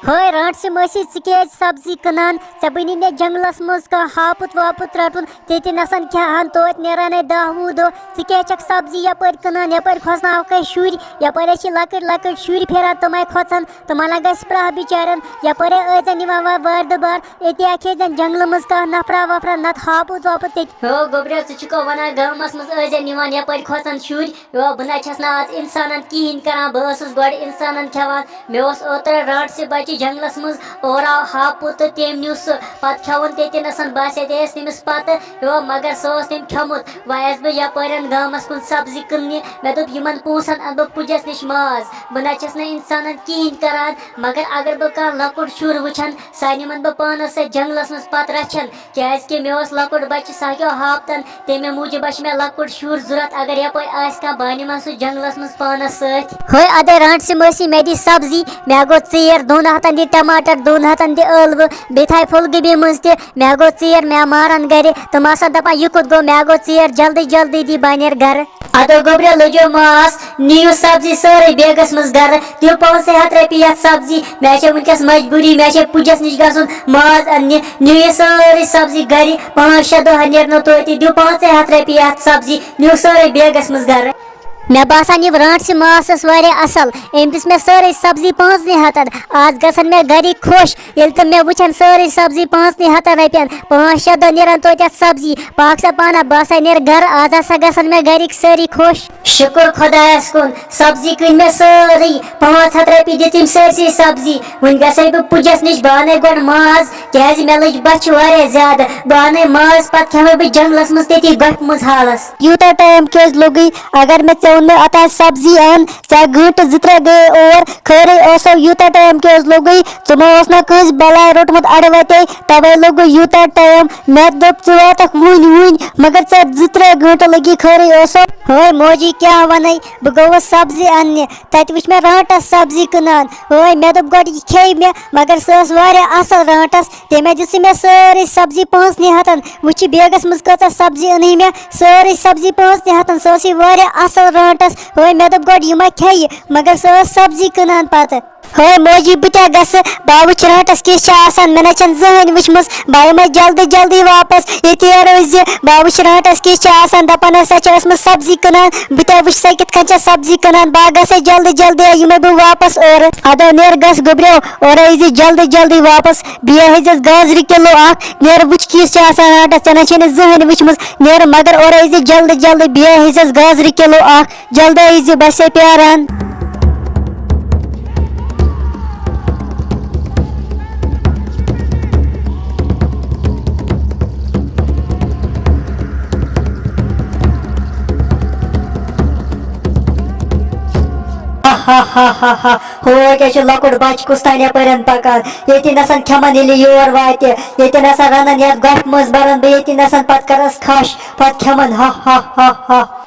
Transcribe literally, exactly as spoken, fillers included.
ہٲے رانٛٹسٕے مٲسی، ژٕ کیٛازِ سبزی کٕنان؟ ژےٚ بنی نے جنگلس منٛز کانٛہہ ہاپُت واپُت رٹُن، تیٚتہِ نسن کھٮ۪ہن توتہِ نیران ہے دَہ وُہ دۄہ۔ ژٕ کیٛازِ چھکھ سبزی یپٲرۍ کٕنان؟ یپٲرۍ کھۄژناوکھ ہے شُرۍ، یپٲرۍ ہے چھِ لۄکٕٹۍ لۄکٕٹۍ شُرۍ پھیران، تِمے کھۄژن، تِمن لگہِ اَسہِ پرٛاہ بِچارٮ۪ن۔ یپٲرۍ ہے ٲسۍ زن یِوان وۄنۍ وارِ دُبار، أتی ہا کھیٚیہِ زن جنگلہٕ منٛز کانٛہہ نفرا وفرا، نتہٕ ہاپُت واپُت تیٚتہِ۔ ہو گوٚبریو، ژٕ چھُکھ ونان گامس منٛز ٲسۍ زن یِوان یپٲرۍ کھۄژن شُرۍ؟ یو، بہٕ نہ چھَس نہٕ آز اِنسانَن کِہیٖنۍ کَران، بہٕ ٲسٕس گۄڈٕ اِنسانَن کھٮ۪وان، مےٚ اوس اوترٕ رانٛٹسٕے بَچہِ جنٛگلَس منٛز، اورٕ آو ہاپُت تہٕ تٔمۍ نیوٗ سُہ، پَتہٕ کھٮ۪وُن تٔتہِ نَسَن، باسے دے ٲسۍ تٔمِس پَتہٕ، یو، مگر سُہ اوس تٔمۍ کھیوٚمُت۔ وۄنۍ آیَس بہٕ یَپٲرٮ۪ن گامَس کُن سبزی کٕننہِ، مےٚ دوٚپ یِمَن پونٛسَن اَنہٕ بہٕ پُجَس نِش ماز، بہٕ نہ چھَس نہٕ اِنسانَن کِہیٖنۍ کَران، مگر اگر بہٕ کانٛہہ لۄکُٹ شُر وٕچھَن، سُہ اَنہِ یِمَن بہٕ پانَس سۭتۍ جنٛگلَس منٛز پَتہٕ رَچھَن۔ کیازِ کہِ مےٚ اوس لۄکُٹ بچہِ، سُہ ہیٚکیو ہاپتن، تمے موٗجوٗب چھُ مےٚ لۄکُٹ شُر ضوٚرتھ، اگر یپٲرۍ آسہِ کانٛہہ، بہٕ انہٕ یِمن سُہ جنگلس منٛز پانس سۭتۍ۔ ہٲے ادے رانٛٹسٕے مٲسی، مےٚ گوٚو ژیر، دۄن ہتن دِ ٹماٹر، دۄن ہتن دِ ٲلوٕ، بیٚیہِ تھایہِ پھول گوبی منٛز تہِ، مےٚ گوٚو ژیر، مےٚ مارن گرِ، تِم آسن دپان، یہِ کوٚت گوٚو؟ مےٚ گوٚو ژیر، جلدی جلدی دِ، بہٕ نیرٕ گرٕ۔ ادو گوٚبریا، لٔجو ماس، نِیِو سبزی سٲرٕے بیگس منٛز گرٕ، دِیِو پانٛژھ ہتھ رۄپیہِ یتھ سبزی، مےٚ چھےٚ وٕنکیٚس مجبوٗری، مےٚ چھےٚ پُجس نِش گژھُن ماز اننہِ، نِیِو یہِ سٲرٕے سبزی گرِ، پانٛژھ شےٚ دۄہ نیرنو توتہِ، دِیِو پانٛژے ہتھ رۄپیہِ یتھ سبزی، نِیِو سٲرٕے بیگس منٛز گرٕ۔ مےٚ باسان، یہِ رانٛٹسٕے ماس ٲس واریاہ اصل، أمۍ دِژ مےٚ سٲرٕے سبزی پانٛژنٕے ہتن، آز گژھن مےٚ گرِکۍ خۄش، ییٚلہِ تِم مےٚ وٕچھن سٲرٕے سبزی پانٛژنٕے ہتن رۄپین، پانٛژھ شےٚ دۄہ نیرن توتہِ اتھ سبزی، پاکھ سا پانہ، بہٕ ہسا نیرٕ گرٕ، آز ہسا گژھن مےٚ گرِکۍ سٲری خۄش۔ شُکر خۄدایس کُن، سبزی کٕنۍ مےٚ سٲرٕے، پانٛژھ ہتھ رۄپیہِ دِتۍ تٔمۍ سٲرسٕے سبزی۔ وۄنۍ گژھے بہٕ پُجس نِش، بہٕ انَے گۄڈٕ ماز، کیازِ مےٚ لٔج بۄچھِ واریاہ زیادٕ۔ بہٕ انَے ماز، پتہٕ کھٮ۪مے بہٕ جنگلس منٛز تٔتی گۄپھِ منٛز حالس۔ یوٗتاہ ٹایم کیازِ لوٚگُے؟ اگر مےٚ ژےٚ ووٚن مےٚ اوٚتام سبزی اَن، ژےٚ گٲنٛٹہٕ زٕ ترٛےٚ گٔیے اور، خٲرٕے اوسو، یوٗتاہ ٹایم کیٛازِ لوٚگُے؟ ژٕ ما اوس نا کٲنٛسہِ بلاے روٚٹمُت اَڑٕ وَتے، تَوَے لوٚگُے یوٗتاہ ٹایم۔ مےٚ دوٚپ، ژٕ واتَکھ وُنۍ وُنۍ، مگر ژےٚ زٕ ترٛےٚ گٲنٛٹہٕ لٔگی خٲرٕے اوسو۔ ہٲے موجی، کیٛاہ وَنَے، بہٕ گوٚوُس سبزی اَننہِ، تَتہِ وٕچھ مےٚ رانٛٹَس سبزی کٕنان۔ ہٲے، مےٚ دوٚپ گۄڈٕ، یہِ کھیٚیہِ مےٚ، مگر سۄ ٲس واریاہ اَصٕل رانٛٹَس۔ تٔمۍ دِژٕے مےٚ سٲرٕے سبزی پانٛژنٕے ہَتَن۔ وٕچھ یہِ بیگَس منٛز کۭژاہ سبزی أنٕے مےٚ، سٲرٕے سبزی پانٛژنٕے ہَتَن۔ سۄ ٲسٕے واریاہ اَصٕل رانٛٹَس۔ ہٲے، مےٚ دوٚپ گۄڈٕ، یہِ ما کھیٚیہِ؟ مگر سۄ ٲس سبزی کٕنان پتہٕ۔ ہٲے موجی، بہٕ کیٛاہ گژھٕ؟ بہٕ وٕچھِ رانٛٹَس کِژھ چھِ آسان، مےٚ نہ چھَنہٕ زٕہٕنۍ وٕچھمٕژ۔ بہٕ یِمَے جلدی جلدی واپس، ییٚتی روزِ۔ بہٕ وٕچھِ رانٛٹَس کِژھ چھِ آسان، دَپان ٲس سۄ چھِ ٲسمٕژ سبزی کٕنان۔ بہٕ تہِ وٕچھِ سۄ کِتھ کٔنۍ چھےٚ سبزی کٕنان۔ بہٕ گژھٕ جلدی جلدی، یِمَے بہٕ واپس اورٕ۔ اَدٕ نیر گژھ گوٚبریو، اورٕ ییٖزِ جلدی جلدی واپس۔ بیٚیہِ ہیٚزٮ۪س گازرِ کِلوٗ اَکھ۔ نیر وٕچھ کِژھ چھِ آسان رانٛٹَس، ژےٚ نہ چھے نہٕ زٕہٕنۍ وٕچھمٕژ۔ نیر مگر اورٕ ییٖزِ جلدی جلدی، بیٚیہِ ہیٚزٮ۪س گازرِ کِلوٗ اَکھ۔ جلدی ییٖزِ، بہٕ چھسے پیاران۔ ہا ہا ہا ہا ہا۔ ہو کیٛاہ چھُ لۄکُٹ بچہٕ کُس تانۍ یپٲرٮ۪ن پکان؟ ییٚتہِ نسن کھٮ۪من ییٚلہِ یور واتہِ، ییٚتہِ نسا رنن یتھ گۄپھِ منٛز برن بہٕ، ییٚتہِ نسن پتہٕ کرس کھش، پتہٕ کھٮ۪من۔ ہا ہا ہا ہا۔